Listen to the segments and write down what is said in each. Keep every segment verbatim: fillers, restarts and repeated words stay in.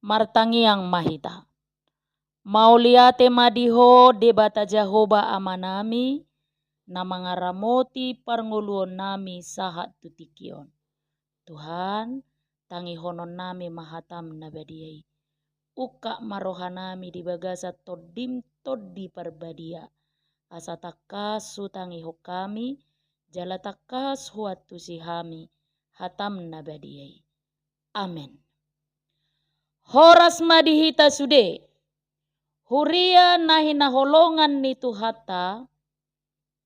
Martangiang ma hita. Mauliate ma di Ho Debata Jahowa Amanami, na mangaramoti parngoluonnami sahat tu tingki on. Tuhan, tangihononnami ma hataM na badia i. Ungkap ma rohanami di bagasan TondiM Tondi Parbadia. Asa tangkas hutangihon hami, jala tangkas huantusi hami hataM na badia i. Amen. Horas ma di hita sude. Huria na hinaholongan ni Tuhanta,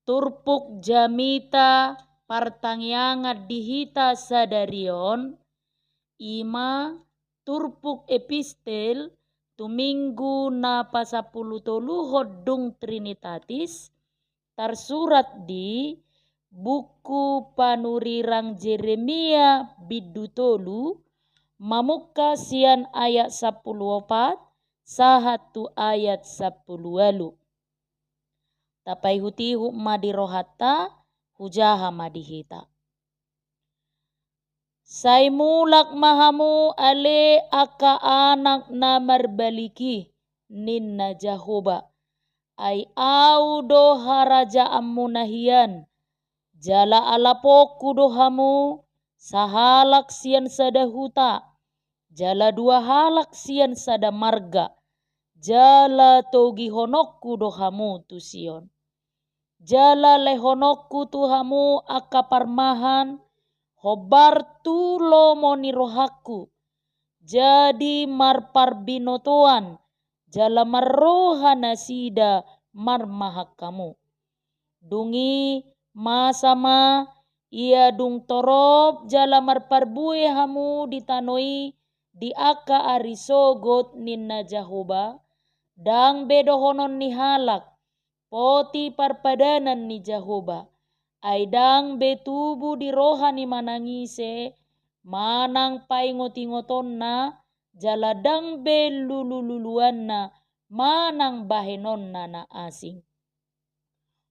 turpuk jamita partangiangan di hita sadari on, i ma turpuk epistel tu Minggu na pasampulutoluhon dung Trinitatis, tarsurat di buku panurirang Jeremia bindu tolu, mamungka sian ayat sampulu opat sahat tu ayat sampulu ualu. Tapaihutihut ma di rohanta, hujaha ma di hita. Sai mulak ma hamu ale angka anak na marbalik i, ninna Jahowa. Ai Ahu do harajaanmuna hian, jala alaponku do hamu, sahalak sian sada huta, jala dua halak sian sada marga, jala togihononku do hamu tu Sion. Jala lehononku tu hamu angka parmahan, hombar tu lomo ni rohangku, jadi marparbinotoan, jala marroha nasida marmahan hamu. Dung i masa ma, ia dung torop jala marparbue hamu di tano i di angka ari sogot, ninna Jahowa, ndang be dohonon ni halak, poti parpadanan ni Jahowa. Ai ndang be tubu di roha ni manang ise manang paingotingotonna, jala ndang be lulululuanna manang bahenonna na asing.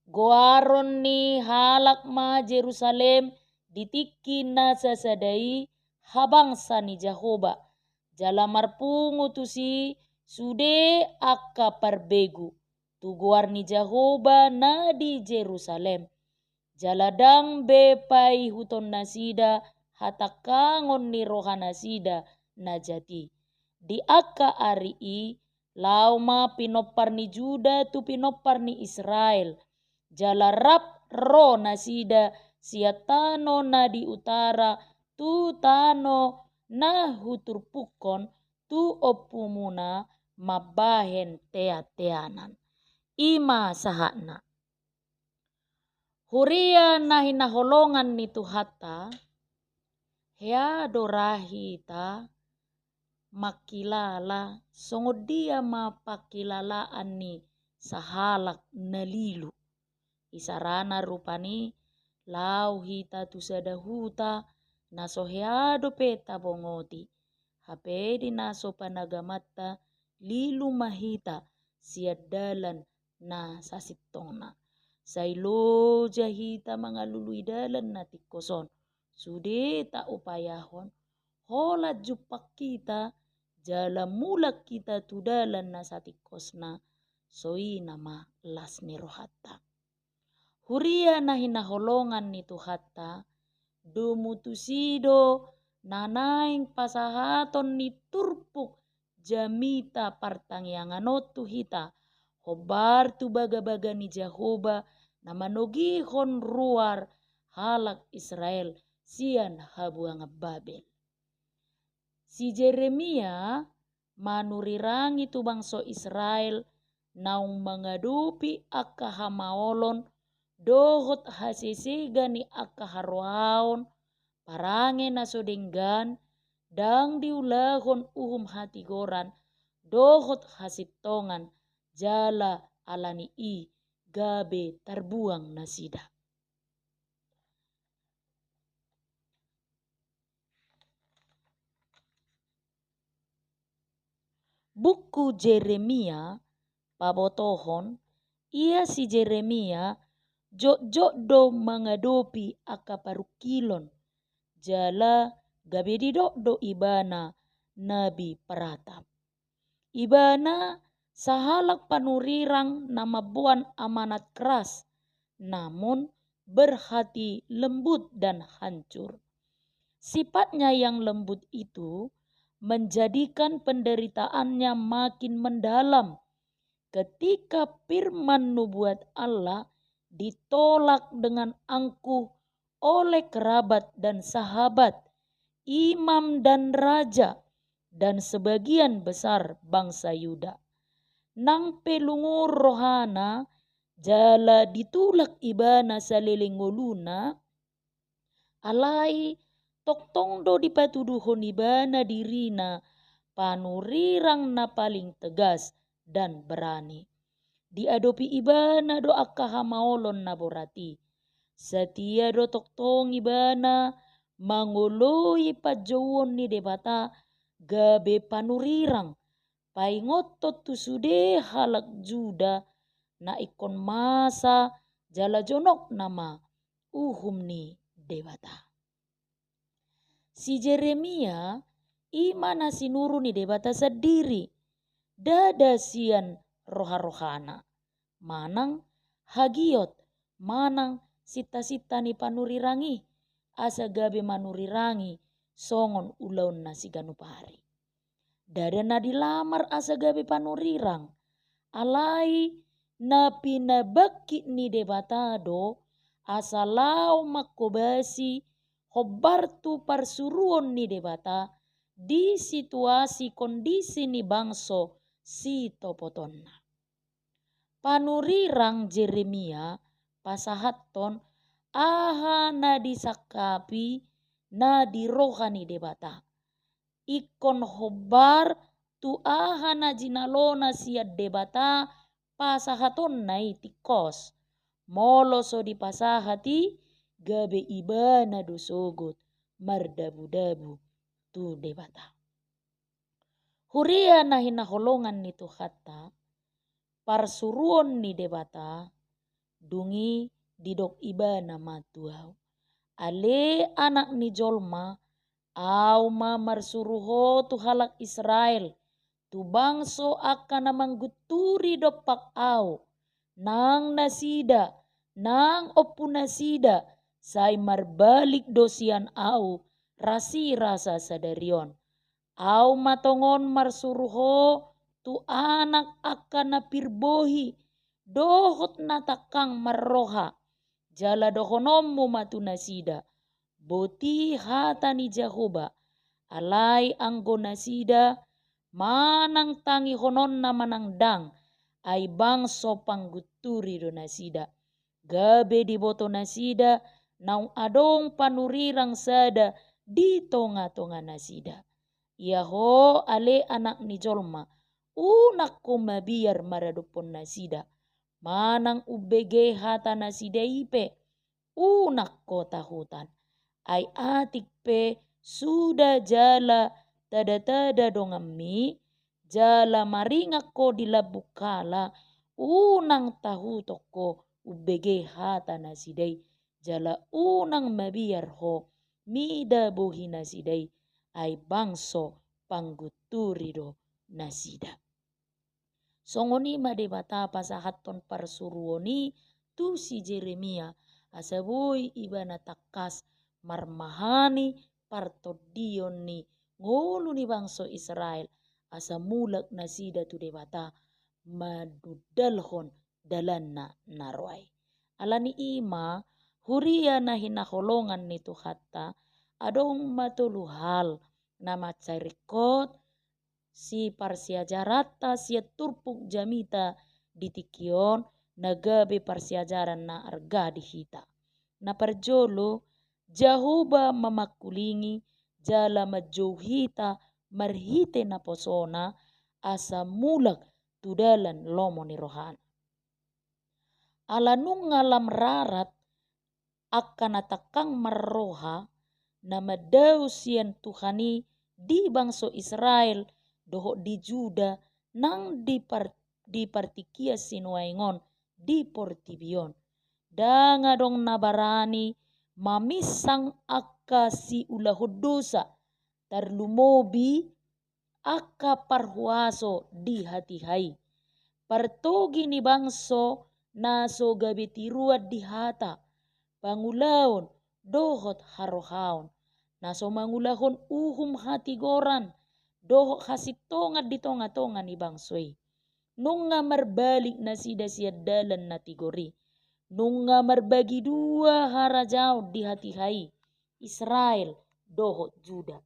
Goaron ni halak ma Jerusalem di tingki na sasada i habangsa ni Jahowa, jala marpungu tusi sude angka parbegu tu goar ni Jahowa na di Jerusalem. Jala ndang be paihuton nasida hatangkangon ni roha nasida na jat i. Di angka ari i, laho ma pinompar ni Juda tu pinompar ni Israel. Jala rap ro nasida sian tano na di utara tu tano na huturpukkon tu ompumuna mambahen teanteanan. I ma sahatna. Huria na hinaholongan ni Tuhanta, hea do ra hita mangkilala songon dia ma pangkilalaan ni sahalak na lilu. Isarana rupani, laho hita tu sada huta na so hea dope tabongoti, hape di na so panagamanta lilu ma hita sian dalan na sasintongna. Sai loja hita mangalului dalan na tingkos on. Sude taupayahon, holan jumpang hita, jala mulak hita tu dalan na satingkosna, songon i ma las ni rohanta. Huria na hinaholongan ni Tuhanta, domu tusi do na naeng pasahaton ni turpuk jamita partangiangan on tu hita, hombar tu bagabaga ni Jahowa na manogihon ruar halak Israel sian habuangan Babel. Si Jeremia manurirangi tu bangso Israel naung mangadopi angka hamaolon dohot hasesega ni angka haroaon, parange na so denggan, ndang diulahon uhum hatigoran dohot hasintongan, jala ala ni i gabe tarbuang nasida. Buku Jeremia pabotohon, ia si Jeremia jotjot do mangadopi angka parungkilon, jala gabe didok do ibana nabi peratap. Ibana sahalak panurirang na mamboan amanat keras, namun berhati lembut dan hancur. Sifatnya yang lembut itu menjadikan penderitaannya makin mendalam. Ketika firman nubuat Allah ditolak dengan angkuh oleh kerabat dan sahabat, imam dan raja, dan sebagian besar bangsa Yuda. Nang pe lungun rohana, jala ditulak ibana saleleng ngoluna, alai tongtong do dipatuduhon ibana dirina panurirang na paling tegas dan berani. Diadopi ibana do angka hamaolon na borat i. Satia do tongtong ibana mangoloi panjouon ni Debata gabe panurirang, paingothon tu sude halak Juda na ingkon masa jala jonok nama uhum ni Debata. Si Jeremia i ma na sinuru ni Debata sandiri, ndada sian roha-rohana, manang hagiot, manang sinta-sinta ni panurirang i, asa gabe manurirang i songon ulaonna siganup ari. Ndada na dilamar asa gabe panurirang, alai na pinabangkit ni Debata do, asa laho mangkobasi hombar tu parsuruon ni Debata di situasi kondisi ni bangso sitopotonna. Panurirang Jeremia pasahathon aha na disangkapi na di roha ni Debata. Ingkon hombar tu aha na jinalona sian Debata pasahatonna i tingkos. Molo so dipasahat i, gabe ibana do sogot mardabu-dabu tu Debata. Huria na hinaholongan ni Tuhanta, parsuruon ni Debata, dung i didok ibana ma tu ahu: Ale anak ni jolma, ahu ma marsuru ho tu halak Israel, tu bangso angka na manggunturi dompak ahu, nang nasida, nang ompunasida, sai marbalik do sian ahu rasirasa sadari on. Ahu ma tongon marsuru ho tu anak angka na pir bohi, dohot na tangkang marroha, jala dohononmu ma tu nasida: Boti hata ni Jahowa. Alai anggo nasida, manang tangihononna manang ndang, ai bangso panggunturi do nasida. Gabe diboto nasida naung adong panurirang sada di tonga-tonga nasida. Ia ho, ale anak ni jolma, unang ho mabiar maradophon nasida, manang umbege hata nasida i pe, unang ho tahutan. Ai atik pe suda jala tada-tada donganmi, jala maringan ho di lambung hala, unang tahuton ho umbege hata nasida i, jala unang mabiar ho mida bohi nasida i, ai bangso panggunturi do nasida. Songon i ma Debata pasahathon parsuruon i tu si Jeremia, asa boi ibana tangkas marmahani partondion ni ngolu ni bangso Israel, asa mulak nasida tu Debata manundalhon dalanna na roa i. Ala ni i ma, huria na hinaholongan ni Tuhanta, adong ma tolu hal na mansai ringkot siparsiajaranta sian turpuk jamita di tingki on, na gabe parsiajaran na arga di hita. Na parjolo, Jahowa mamangkulingi jala manjou hita marhite naposona, asa mulak tu dalan lomo ni rohana. Ala nunga lam rarat angka na tangkang marroha na mandao sian Tuhan i di bangso Israel dohot di Juda nang di par-, di partingkian sinuaeng on di portibi on. Ndang adong na barani maminsang angka siulahon dosa, tarlumobi angka parhuaso di hatiha i. Partogi ni bangso na so gabe tiruan di hata, pangulaon dohot harohaon, na so mangulahon uhum hatigoran dohot hasintongan di tongatonga ni bangso i. Nunga marbalik nasida sian dalan na tigor i. Nunga marbagi dua harajaon di hatiha i, Israel dohot Juda.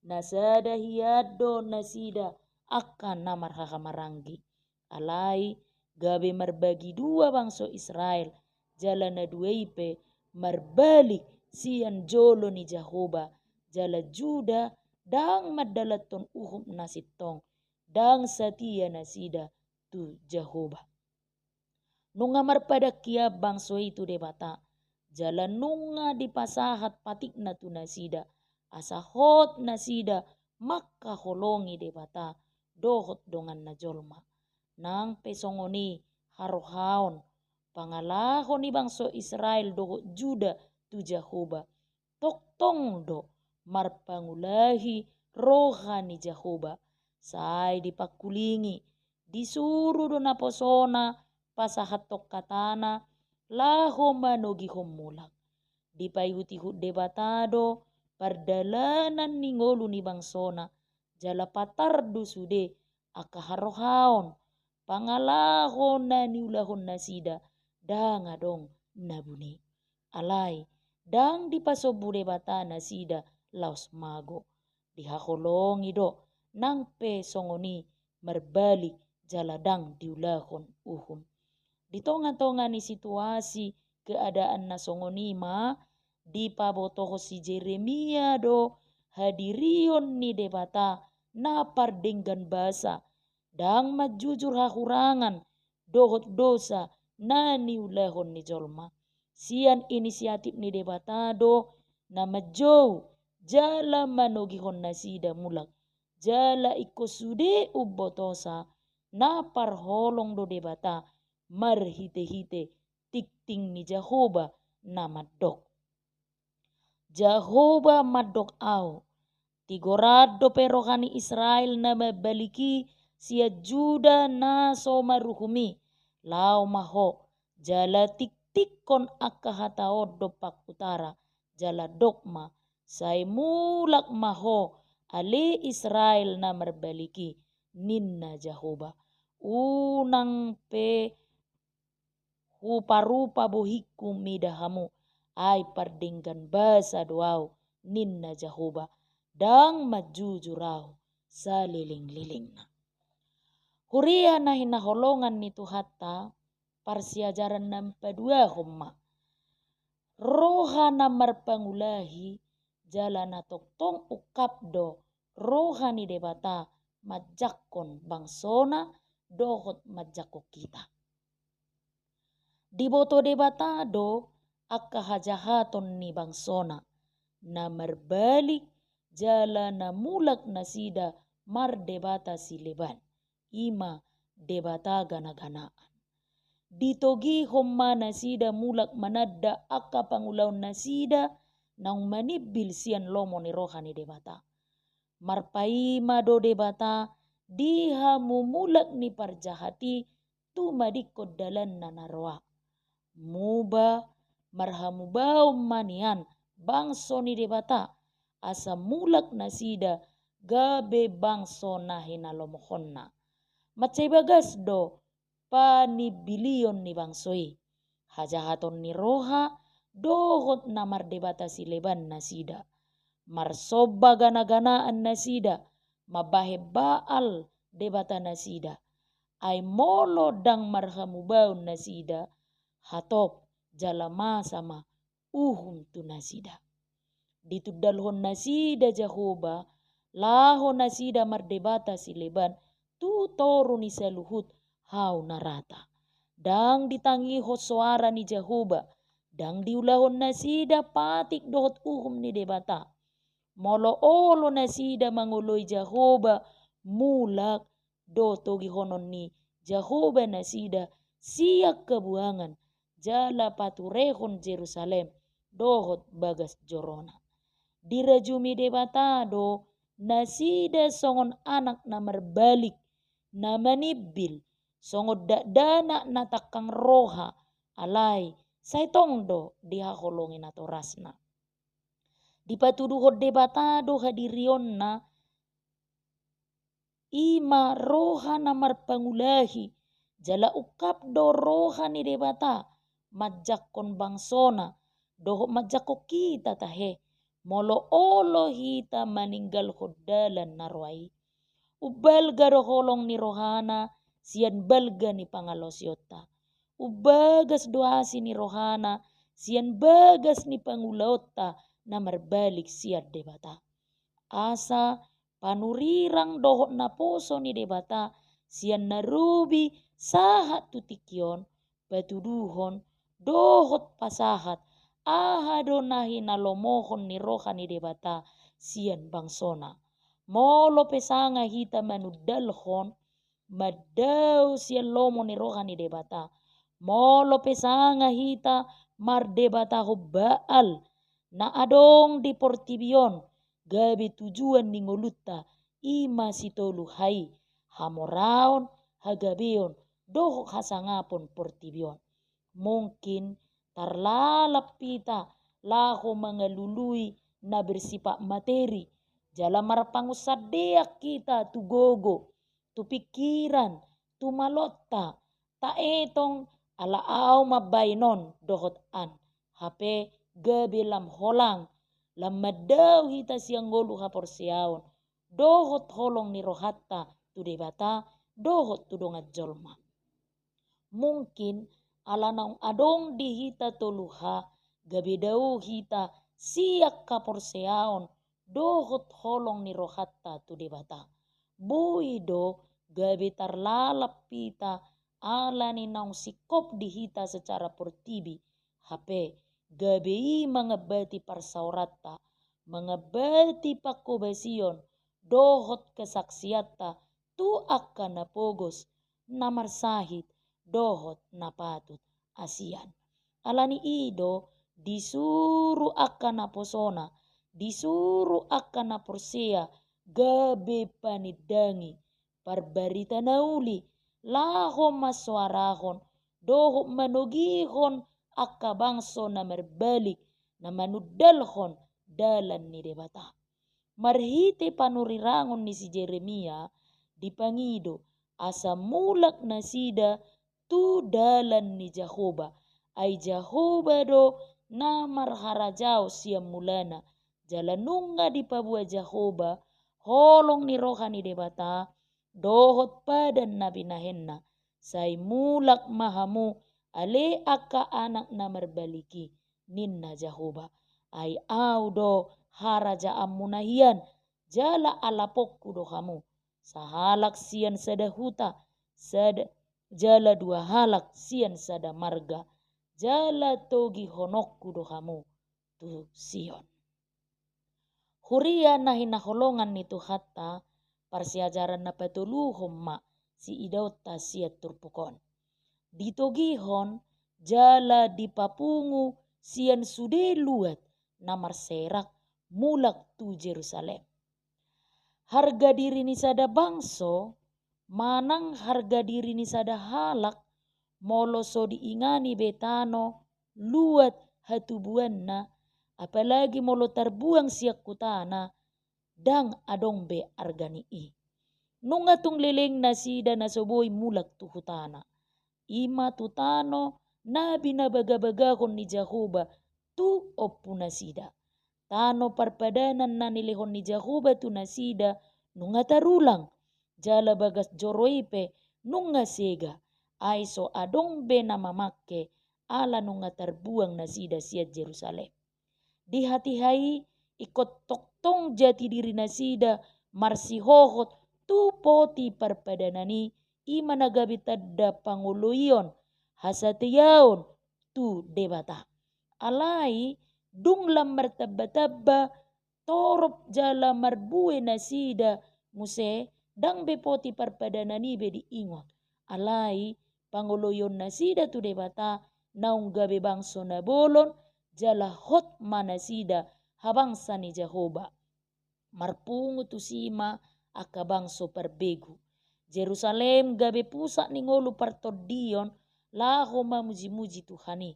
Na sada hian do nasida angka na marhahamaranggi. Alai gabe marbagi dua bangso Israel, jala na dua i pe marbalik sian jolo ni Jahowa, jala Juda ndang mandalanhon uhum na sintong, ndang satia nasida tu Jahowa. Nunga marpadangkian bangso i tu Debata, jala nunga dipasahat patikna tu nasida, asa hot nasida mangkaholongi Debata dohot donganna jolma. Nang pe songon i harohaon, pangalaho ni bangso Israel dohot Juda tu Jahowa, tongtong do marpangulahi roha ni Jahowa. Sai dipangkulingi, disuru do naposona pasahathon hatana laho manogihon mulak. Dipaihutihut Debata do pardalanan ni ngolu ni bangsona, jala patar do sude angka harohaon, pangalaho na niulahon nasida, ndang adong na buni. Alai ndang dipasombu Debata nasida laos mago. Dihaholongi do, nang pe songon i marbalik jala ndang diulahon uhum. Di tongatonga ni situasi keadaan na songon i ma, dipabotohon si Jeremia do hadirion ni Debata na pardenggan basa, ndang manjujur hahurangan dohot dosa na niulahon ni jolma. Sian inisiatif ni Debata do na manjou jala manogihon nasida mulak, jala ingkon sude umbotosa na parholong do Debata marhitehite tingting ni Jahowa na mandok. Jahowa mandok ahu, tigoran dope roha ni Israel na mambalik i sian Juda na so maruhum i, laho ma ho, jala tingtingkon angka hata on dompak utara, jala dok ma, sai mulak ma ho, ale Israel na marbalik i, ninna Jahowa. Unang pe huparupa bohingku mida hamu, ai pardenggan basa do ahu, ninna Jahowa, ndang manjujur ahu salelenglelengna. Huria na hinaholongan ni Tuhanta, parsiajaran na paduahon ma. Roha na marpangulahi, jala na tongtong ungkap do roha ni Debata manjangkon bangsona dohot manjangkon hita. Diboto Debata do angka hajahaton ni bangsona, na marbalik jala na mulak nasida mardebata sileban, i ma debata ganaganaan. Ditogihon ma nasida mulak mananda angka pangulaon nasida, naung manimbil sian lomo ni roha ni Debata. Marpaima do Debata di hamumulak ni parjahat i tumadingkon dalanna na roa. Muba marhamubaon ma nian bangso ni Debata, asa mulak nasida gabe bangso na hinalomohonna. Mansai bagas do panimbilion ni bangso i. Hajahaton ni roha dohot na mardebata sileban nasida. Marsomba ganaganaan nasida, mambahen Baal debata nasida. Ai molo ndang marhamubaon nasida, hatop jala masa ma uhum tu nasida. Ditundalhon nasida Jahowa, laho nasida mardebata sileban tu toru ni saluhut hau na rata. Ndang ditangihon soara ni Jahowa, ndang diulahon nasida patik dohot uhum ni Debata. Molo olo nasida mangoloi Jahowa, mulak do togihonon ni Jahowa nasida sian habuangan, jala paturehon Jerusalem dohot bagas jorona. Dirajumi Debata do nasida songon anak na marbalik, na manimbil, songon dakdanak na tangkang roha, alai sai tong do dihaholongi natorasna. Dipatuduhon Debata do hadirionna, i ma roha na marpangulahi, jala ungkap do roha ni Debata manjangkon bangsona, dohot manjangkon hita tahe, molo olo hita maninggalhon dalan na roa i. Umbalga do holong ni rohana sian balga ni pangalaosionta. Umbagas do asi ni rohana sian bagas ni pangulaonta na marbalik sian Debata. Asa panurirang dohot naposo ni Debata sian na robi sahat tu tingki on, patuduhon dohot pasahat aha do na hinalomohon ni roha ni Debata sian bangsona. Molo pe sanga hita manundalhon mandao sian lomo ni roha ni Debata, molo pe sanga hita mardebatahon Baal na adong di portibi on, gabe tujuan ni ngolunta i ma sitolu ha i: hamoraon, hagabeon, dohot hasangapon portibi on. Mungkin tarlalap hita laho mangalului na bersifat materi, jala marpangunsandean hita tu gogo, tu pingkiran, tu malonta, taetong ala au mambaen on dohot an, hape gabe lam holang, lam mandao hita sian ngolu haporseaon dohot holong ni rohanta tu Debata dohot tu dongan jolma. Mungkin ala naung adong di hita tolu ha, gabe dao hita sian haporseaon dohot holong ni rohanta tu Debata. Boi do gabe tarlalap hita ala ni naung singkop di hita secara portibi, hape gabe i mangambati parsaoranta, mangambati panghobasion dohot kesaksianta tu angka na pogos, na marsahit dohot na patut asian. Ala ni i do disuru angka naposona, disuru angka na porsea gabe panindangi, parbarita na uli, laho mansoarahon dohot manogihon angka bangso na marbalik, na manundalhon dalan ni Debata. Marhite panurirangon ni si Jeremia dipangido asa mulak nasida tu dalan ni Jahowa. Ai Jahowa do na marharajaon sian mulana, jala nunga dipaboa Jahowa holong ni roha ni Debata dohot padan na binahenna. Sai mulak ma hamu, ale angka anak na marbalik i, ninna Jahowa. Ai au do harajaanmuna hian, jala alaponku do hamu, sahalak sian sada huta, sada, jala dua halak sian sada marga, jala togihononku do hamu tu Sion. Huria na hinaholongan ni Tuhanta, parsiajaran na patoluhon ma siidaonta sian turpuk on. Ditogihon jala dipapungu sian sude luat na marserak mulak tu Jerusalem. Harga diri ni sada bangso manang harga diri ni sada halak, molo so diingani be tano luat hatubuanna, apalagi molo tarbuang sian hutana, ndang adong be arga ni i. Nunga tung leleng nasida na so boi mulak tu hutana, i ma tu tano na binabagabagahon ni Jahowa tu ompunasida. Tano parpadanan na nilehon ni Jahowa tu nasida nunga tarulang, jala bagas joro i pe nunga sega, ai so adong be na mamangke, ala nunga tarbuang nasida sian Jerusalem. Di hatiha i, ingkon tongtong jati diri nasida marsihohot tu poti parpadanan i, i ma na gabe tanda pangoloion, hasatiaon tu Debata. Alai dung lam martambatamba torop jala marbue nasida muse, ndang be poti parpadanan i be diingot. Alai pangoloion nasida tu Debata naung gabe bangso na bolon, jala hot ma nasida habangsa ni Jahowa. Marpungu tusi ma angka bangso parbegu. Jerusalem gabe pusat ni ngolu partondion laho mamujimuji Tuhan i.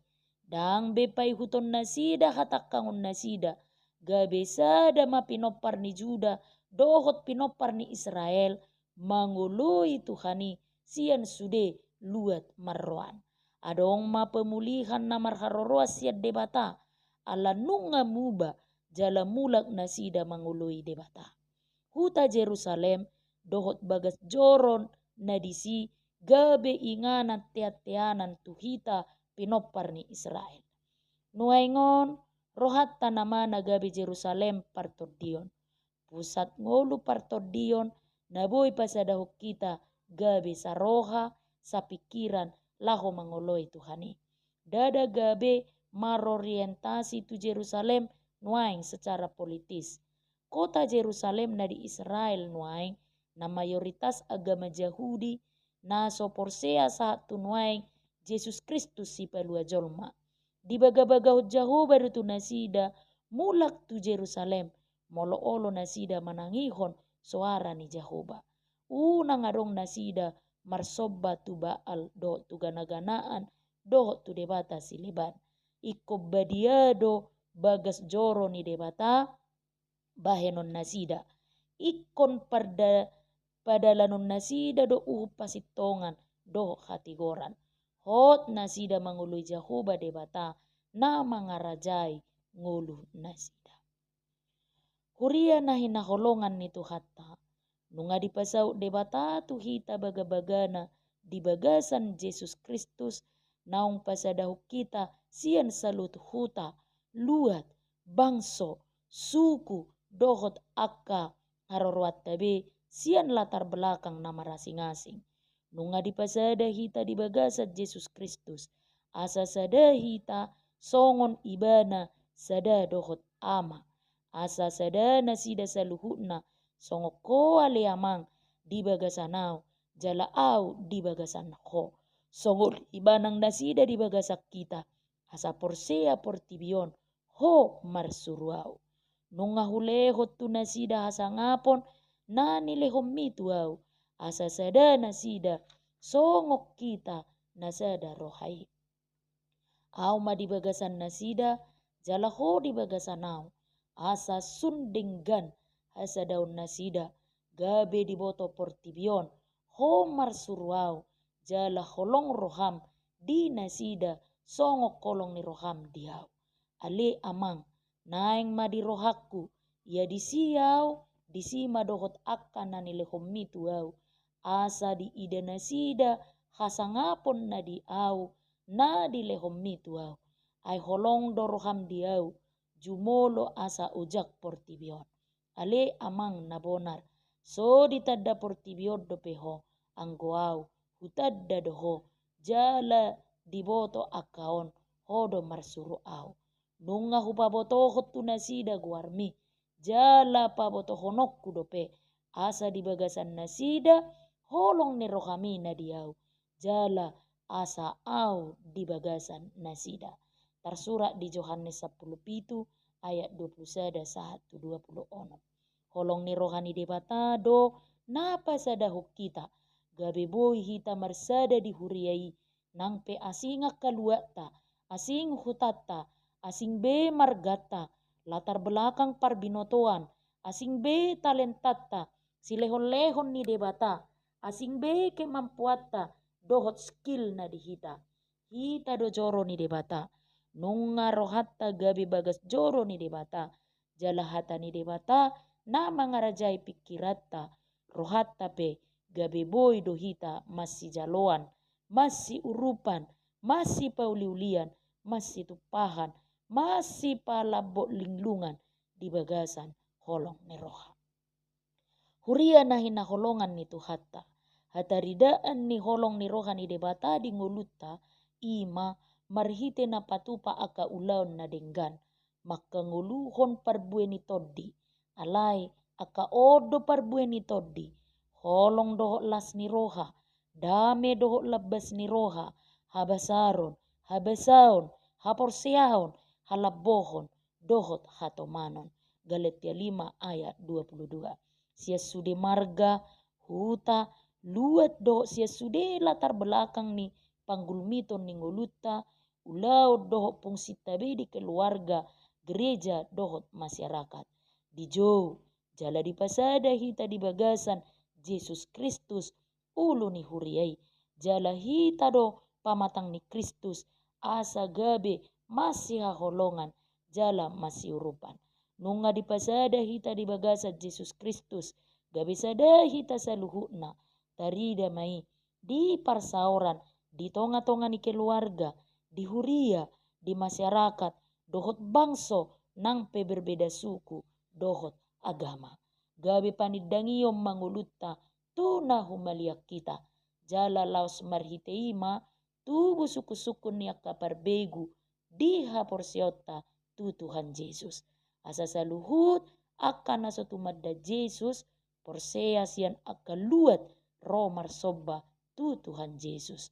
Ndang be paihuton nasida hatangkangon nasida, gabe sada ma pinompar ni Juda dohot pinompar ni Israel mangoloi Tuhan i sian sude luat marroan. Adong ma pemulihan na marharoroan sian Debata, ala nunga muba jala mulak nasida mangoloi Debata. Huta Jerusalem dohot bagas joro na disi gabe inganan teanteanan tu hita pinompar ni Israel. Nuaeng on, rohanta nama na gabe Jerusalem partondion. Pusat ngolu partondion na boi pasadahon hita gabe saroha, sapingkiran, laho mangoloi Tuhan i. Ndada gabe marorientasi tu Jerusalem nuaeng secara politis. Kota Jerusalem na di Israel nuaeng, na mayoritas agama Jahudi, na so porsea sahat tu nuaeng Jesus Kristus sipalua jolma. Dibagabagahon Jahowa do tu nasida mulak tu Jerusalem, molo olo nasida manangihon soara ni Jahowa. Unang adong nasida marsomba tu Baal dohot tu ganaganaan dohot tu debata sileban. Ingkon badia do bagas joro ni Debata bahenon nasida. Ingkon parda-, padalanon nasida do uhum pasintongan dohot hatigoran. Hot nasida mangoloi Jahowa Debata na mangarajai ngolu nasida. Huria na hinaholongan ni Tuhanta, nunga dipasaut Debata tu hita bagabagana di bagasan Jesus Kristus, naung pasadahon hita sian saluhut huta, luat, bangso, suku, dohot angka haroroanta be sian latar belakang na marasingasing. Nunga dipasada hita di bagasan Jesus Kristus, asa sada hita songon Ibana sada dohot Ama. Asa sada nasida saluhutna, songon Ho ale Amang di bagasan Ahu, jala Ahu di bagasan Ho. Songon i ma nang nasida di bagasan hita, asa porsea portibi on Ho marsuru Ahu. Nunga Hulehon tu nasida hasangapon na nilehonMi tu Ahu, asa sada nasida songon hita na sada roha i. Ahu ma di bagasan nasida, jala Ho di bagasan Ahu, asa sun denggan hasadaon nasida, gabe diboto portibi on Ho marsuru Ahu, jala holong rohaM di nasida songon holong ni rohaM di Ahu. Ale Amang, naeng ma di rohangku, ia disi Ahu, disi ma dohot angka na nilehonMi tu Ahu, asa diida nasida hasangapon na di Ahu, na dilehonMi tu Ahu. Ai holong do rohaM di Ahu, jumolo asa ojak portibi on. Ale Amang na bonar, so ditanda portibi on dope Ho, anggo Ahu, hutanda do Ho, jala diboto angka on, Ho do marsuru Ahu. Nunga hupabotohon tu nasida goarMi, jala pabotohononku dope, asa di bagasan nasida holong ni rohaMi na di Ahu, jala asa Ahu di bagasan nasida. Tarsurat di Johannes sampulu pitu ayat dua pulu sada sahat tu dua pulu onom. Holong ni roha ni Debata do na pasadahon hita, gabe boi hita marsada di huria i, nang pe asing angka luatta, asing hutanta, asing be marganta, latar belakang parbinotoan, asing be talentanta, silehonlehon ni Debata, asing be kemampuanta, dohot skill na di hita. Hita do joro ni Debata. Nunga rohanta gabe bagas joro ni Debata. Jala hata ni Debata na mangarajai pingkiranta, rohanta pe, gabe boi do hita masijaloan, masiurupan, masipauliulian, masitumpahan, masipalambok linglungan di bagasan holong ni roha. Huria na hinaholongan ni Tuhanta, hataridaan ni holong ni roha ni Debata di ngolunta, i ma marhite na patupa angka ulaon na denggan, mangkangoluhon parbue ni tondi. Alai angka on do parbue ni tondi: holong dohot las ni roha, dame dohot lambas ni roha, habasaron, habasaon, haporseaon, halambohon, dohot hatomanon. Galatia lima ayat dua puluh dua. Sian sude marga, huta, luat dohot sian sude latar belakang ni panggulmiton ni ngolunta, ulaon dohot fungsinta be di keluarga, gereja dohot masyarakat. Dijou, jala dipasada hita di bagasan Jesus Kristus, ulu ni huria i, jala hita do pamatang ni Kristus, asa gabe masihaholongan jala masiurupan. Nunga dipasada hita di bagasan Jesus Kristus, gabe sada hita saluhutna, tarida ma i di parsaoran, di tonga-tonga ni keluarga, di huria, di masyarakat, dohot bangso nang pe berbeda suku dohot agama. Gabe panindangion ma ngolunta tu na humaliang hita. Jala laos marhite i ma tubu sungkun-sungkun ni angka parbegu di haporseaonta tu Tuhan Jesus. Asa saluhut angka na so tumanda Jesus, porsea sian angka luat ro marsomba tu Tuhan Jesus.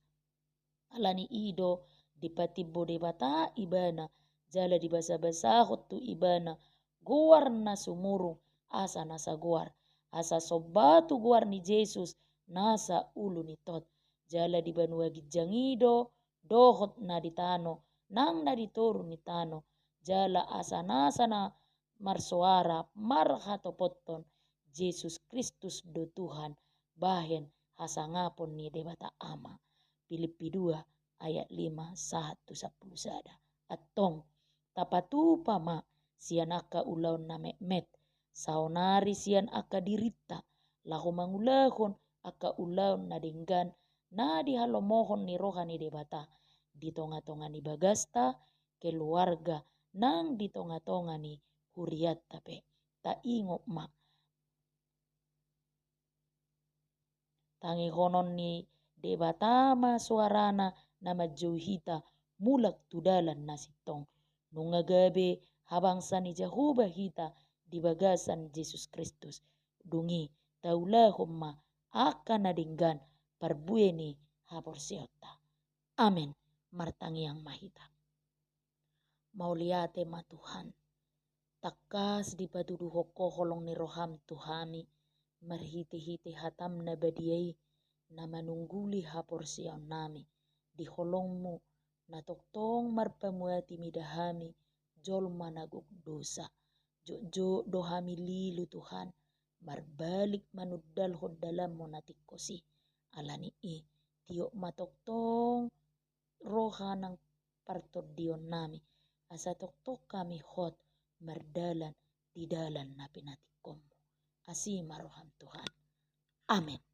Ala ni i do dipatimbo Debata ibana, jala dibasa-basahon tu ibana goar na sumurung asa nasa goar, asa somba tu goar ni Jesus nasa ulu ni tot. Jala di banua ginjang i do dohot na di tano nang na di toru ni tano, jala asa nasa na marsoara marhatopothon Jesus Kristus do Tuhan, bahen hasangapon ni Debata Ama. Pilippi dua ayat lima sahat tu sampulu sada. Antong, tapatupa ma sian angka ulaon na metmet, saonari sian angka dirinta, laho mangulahon angka ulaon na denggan na dihalomohon ni roha ni Debata di tonga-tonga ni bagasta, keluarga, nang di tonga-tonga ni hurianta pe. Taingot ma, tangihonon ni Debata ma soarana na manjou hita mulak tu dalan na sintong. Nunga gabe habangsa ni Jahowa hita di bagasan Jesus Kristus. Dung i taulahon ma angka na denggan parbue ni haporseaonta. Amen. Martangiang ma hita. Mauliate ma Tuhan. Tangkas dipatuduhon Ho holong ni roham tu hami, marhite-hite hatam na badia i, na manungguli haporseaonnami di holongmu, na tongtong marpamuati mida hami jolma na gok dosa. Jotjot do hami lilu Tuhan, marbalik manundalhon dalanmu na tingkos i. Ala ni i, tiop ma tongtong roha nang partondionnami, asa tongtong hami hot mardalan di dalan na pinatingkonmu. Asi ma roham Tuhan. Amen.